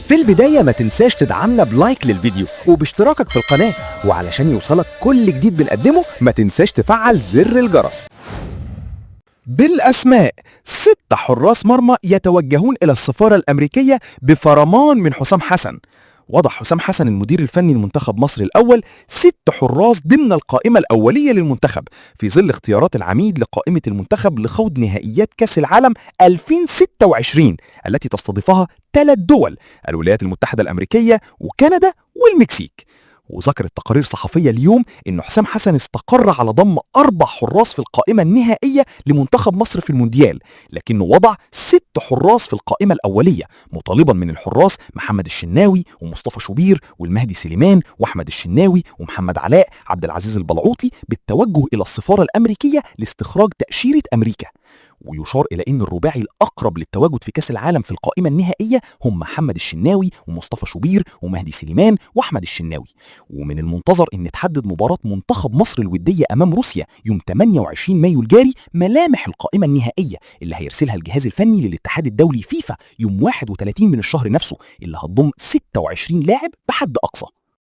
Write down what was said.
في البداية ما تنساش تدعمنا ب like للفيديو وباشتراكك في القناة، وعلشان يوصلك كل جديد بنقدمه ما تنساش تفعل زر الجرس. بالأسماء 6 حراس مرمى يتوجهون إلى السفارة الأمريكية بفرمان من حسام حسن. وضع حسام حسن المدير الفني لمنتخب مصر الأول 6 حراس ضمن القائمة الأولية للمنتخب في ظل اختيارات العميد لقائمة المنتخب لخوض نهائيات كأس العالم 2026 التي تستضيفها 3 دول: الولايات المتحدة الأمريكية وكندا والمكسيك. وذكرت تقارير صحفية اليوم أن حسام حسن استقر على ضم 4 حراس في القائمة النهائية لمنتخب مصر في المونديال، لكنه وضع 6 حراس في القائمة الأولية، مطالبا من الحراس محمد الشناوي ومصطفى شوبير والمهدي سليمان وأحمد الشناوي ومحمد علاء عبد العزيز البلعوطي بالتوجه إلى السفارة الأمريكية لاستخراج تأشيرة أمريكا. ويشار إلى أن الرباعي الأقرب للتواجد في كأس العالم في القائمة النهائية هم محمد الشناوي ومصطفى شوبير ومهدي سليمان وأحمد الشناوي. ومن المنتظر أن تحدد مباراة منتخب مصر الودية أمام روسيا يوم 28 مايو الجاري ملامح القائمة النهائية اللي هيرسلها الجهاز الفني للاتحاد الدولي فيفا يوم 31 من الشهر نفسه، اللي هتضم 26 لاعب بحد أقصى.